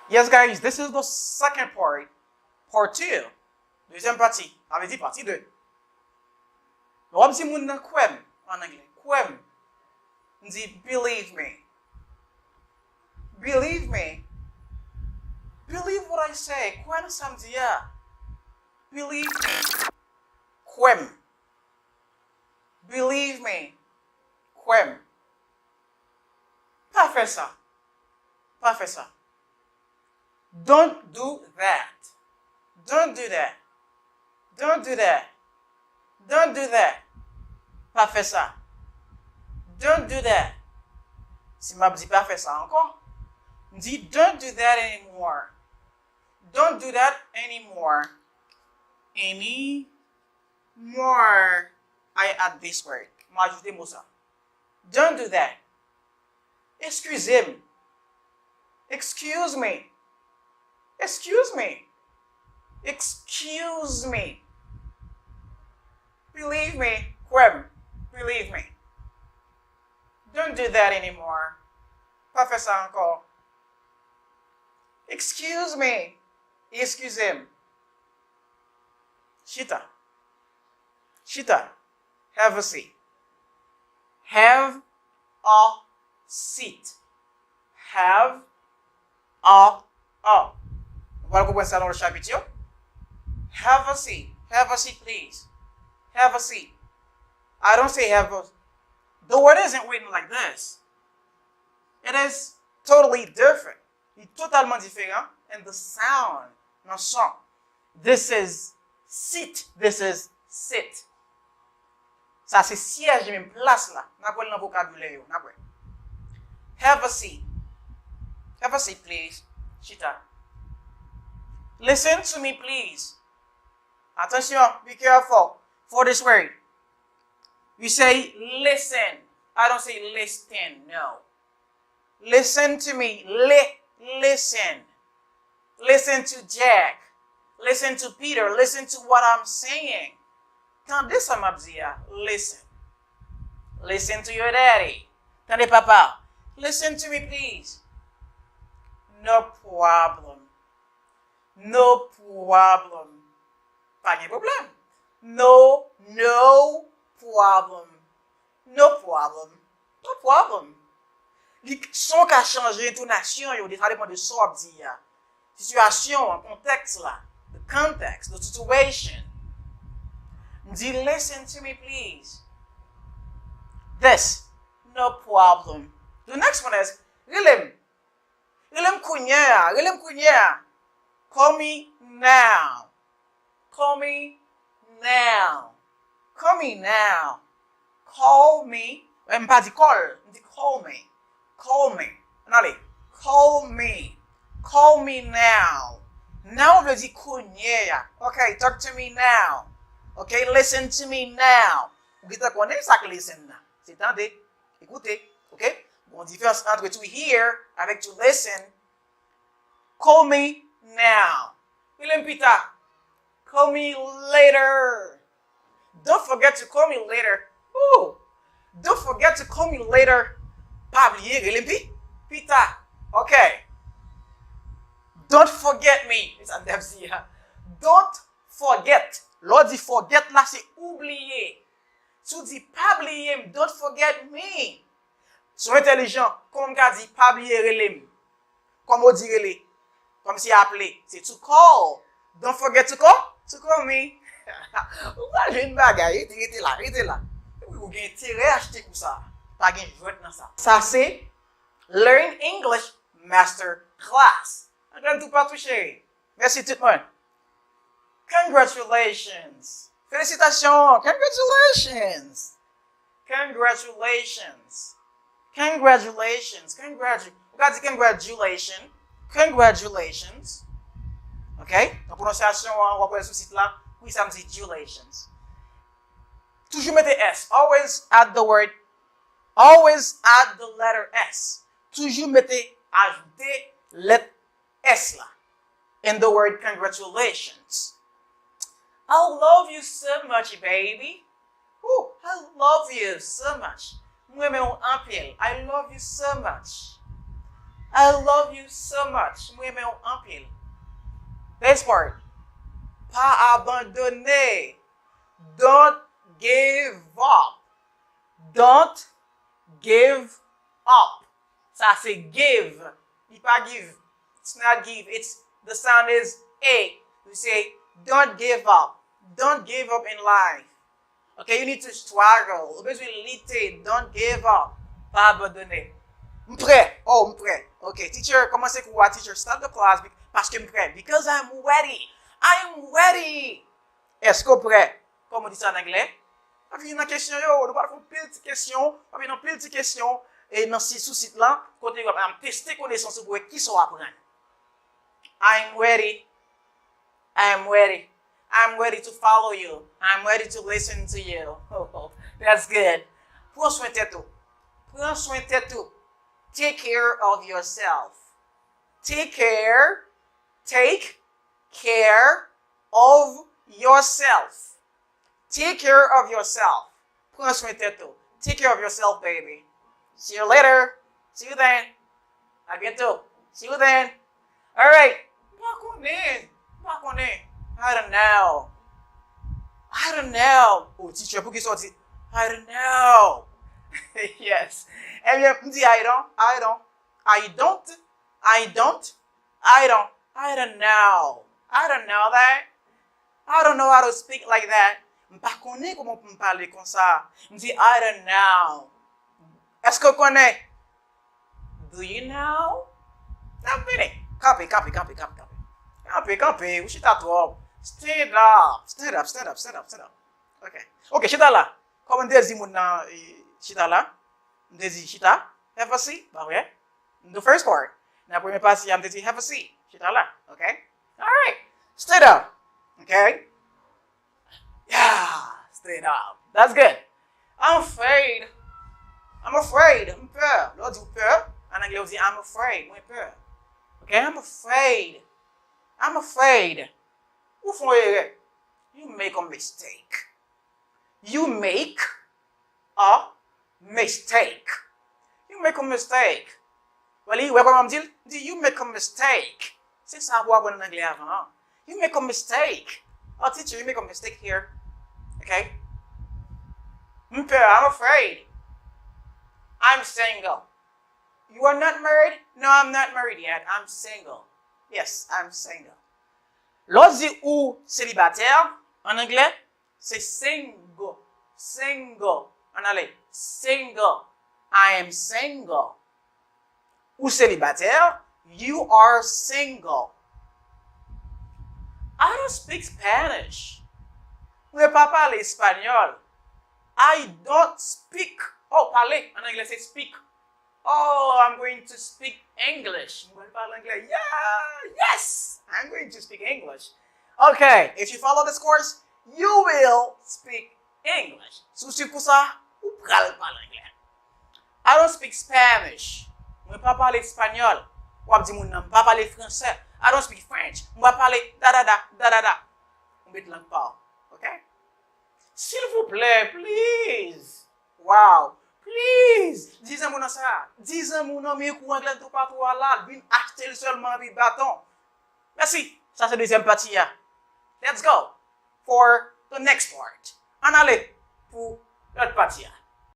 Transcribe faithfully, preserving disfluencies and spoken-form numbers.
Yes, guys, this is the second part, part two. Dezyèm pati, sa vle di pati de. Lè w ap di moun nan kwè m, an anglè, kwè m, m di believe me. Believe me. Believe what I say. Kwè nan sa m di a. Believe me. Kwè m. Believe me. Kwè m. Pa fè sa. Pa fè sa. Don't do that. Don't do that. Don't do that. Don't do that. Pa fè sa. Don't do that. Si m ap di pa fè sa ankò, m di don't do that anymore. Don't do that anymore. Anymore. I add this word. M ajoute mo sa. Don't do that. Eskize m. Excuse me. Excuse me. Excuse me. Believe me. Kwè m. Believe me. Don't do that anymore. Pa fè sa ankò. Excuse me. Eskize m. Chita. Chita. Have a seat. Have a seat. Have a, a. Nou pral konprann sa nan lòt chapit yo. Have a seat. Have a seat, please. Have a seat. I don't say have a. The word isn't written like this. It is totally different. Li totalman diferan. And the sound, nan son. This is seat. This is sit. Sa se syèj li menm, plas la. N ap wè l nan vokabilè yo. N ap wè. Have a seat. Have a seat, please. Chita. Listen to me, please. Attention, be careful for this word. You say listen. I don't say listen, no. Listen to me. Li, listen. Listen to Jack. Listen to Peter. Listen to what I'm saying. Tande sa m ap di a. Listen. Listen to your daddy. Tande papa. Listen to me, please. No problem. No problem. Pa gen pwoblèm. No, no problem. No problem. No problem. Li, son ka chanje entonasyon yo, sa depann de sa w ap di a. Sitiyasyon an, kontèks la. The context, the situation. M di, listen to me, please. This. No problem. The next one is, rele m. Rele m kounye a, rele m kounye a. Call me now. Call me now. Call me now. Call me. Eh, m pa di call, m di call me. Call me. Ann ale. Call me. Call me now. Now vle di kounye a. Ok, talk to me now. Ok, listen to me now. Ou gentan konnen sa k listen nan. Se tande. Ekoute, ok? Gon diferans ant to hear avèk to listen. Call me now. Rele m pita. Call me later. Don't forget to call me later. Ooh. Don't forget to call me later. Pa bliye rele m pi, pita. Ok. Don't forget me. It's a Don't forget. Lè w di forget la, se oubliye. Si w di pa bliye m, don't forget me. Si w entèlijan, kòman m ka di pa bliye rele m? Kòman w di rele? Kòmsi aple, se to call. Don't forget to call, to call me. Ou pral jwenn bagay, rete, rete la, rete la. Epi ou gen enterè achte kou sa. Pa gen jwèt nan sa. Sa se Learn English Master Class. Ann tou patou cheri. Mèsi tout moun. Congratulations. Felisitasyon. Congratulations. Congratulations. Congratulations. Congratu Ou ka di congratulations. Congratulations. Ok? Nan pwononsyasyon an, w ap wè sou sit la. Wi, sa m di julations. Toujou mete S. Always add the word. Always add the letter S. Toujou mete, ajoute lèt S la. In the word congratulations. I love you so much, baby. Ooh, I love you so much. Mwen renmen w anpil. I love you so much. I love you so much. Mwen renmen w anpil. This part. Pa abandone. Don't give up. Don't give up. Sa se give. Li pa give. It's not give. It's the sound is a. We say don't give up. Don't give up in life. Okay, you need to struggle. Ou bezwen lite. Don't give up. Pa abandone. M prè. Oh, m prè. Okay, teacher, kòmanse kou a, teacher, start the class be- paske m prè. Because I'm ready. I'm ready. Èske w prè? Kòman w di sa an anglè? Ap vini nan kesyon yo, nou pral fè yon pil ti kesyon, ap vini yon pil ti kesyon e nan si sou sit lan, kote yo ap teste konesans ou pou wè kisa w aprann. I'm ready. I'm ready. I'm ready to follow you. I'm ready to listen to you. That's good. Pran swen tèt ou. Pran swen tèt ou. Take care of yourself. Take care. Take care of yourself. Take care of yourself. Pran swen tèt ou. Take care of yourself, baby. See you later. See you then. À bientôt. See you then. Alright. M pa konnen. M pa konnen. I don't know. I don't know. Oh, teacher, poukisa w di I don't know? Yes. Ebyen, m di I don't. I don't. I don't. I don't. I don't. I don't know. I don't know that. I don't know how to speak like that. M pa konnen kòman pou m pale konsa. M di I don't know. Èske w konnen? Do you know? N ap vini. Kanpe, kanpe, kanpe, kanpe, kanpe. Kanpe, kanpe, ou chita twòp. Stand up, stand up, stand up, stand up, stand up. Ok. Ok, chita la. Kòman m te di moun nan, eh, chita la? M te di chita. Have a seat, pa vre? M di first part. Nan premye pati a, m te di have a seat. Chita la, ok? Alright. Stand up. Ok? Yeah, stand up. That's good. I'm afraid. I'm afraid. M pè. Lè w di w pè, an anglè w di I'm afraid. Mwen pè. Ok? I'm afraid. I'm afraid. Ou fè yon erè. You make a mistake. You make a mistake. You make a mistake. Wè li, wè kòman m di l? M di, you make a mistake. Se sa pou aprann anglè avan an. You make a mistake. Oh, teacher, you make a mistake here. Ok? M pè, I'm afraid. I'm single. You are not married? No, I'm not married yet. I'm single. Yes, I'm single. Lè w di ou selibatè, an anglè, se single. Single. Ann ale. Single. I am single. Ou selibatè. You are single. I don't speak Spanish. Mwen pa pale espanyòl. I don't speak. Oh, pale. An anglè, se speak. Oh, I'm going to speak English. Mwen pral pale anglè. Yeah, yes, I'm going to speak English. Okay, if you follow this course, you will speak English. Si w swiv kou sa, ou pral pale anglè. I don't speak Spanish. Mwen pa pale espanyòl. W ap di moun nan, m pa pale fransè. I don't speak French. Mwen pa pale da da da, da da da. Ou met lang pa w. Ok? Silvouplè, please. Wow. Please. Di zanmi w nan sa. Di zanmi w nan men kou anglè toupatou a la. Vin achte l sèlman epi baton. Mèsi. Sa se dezyèm pati a. Let's go for the next part. Ann ale pou lòt pati a.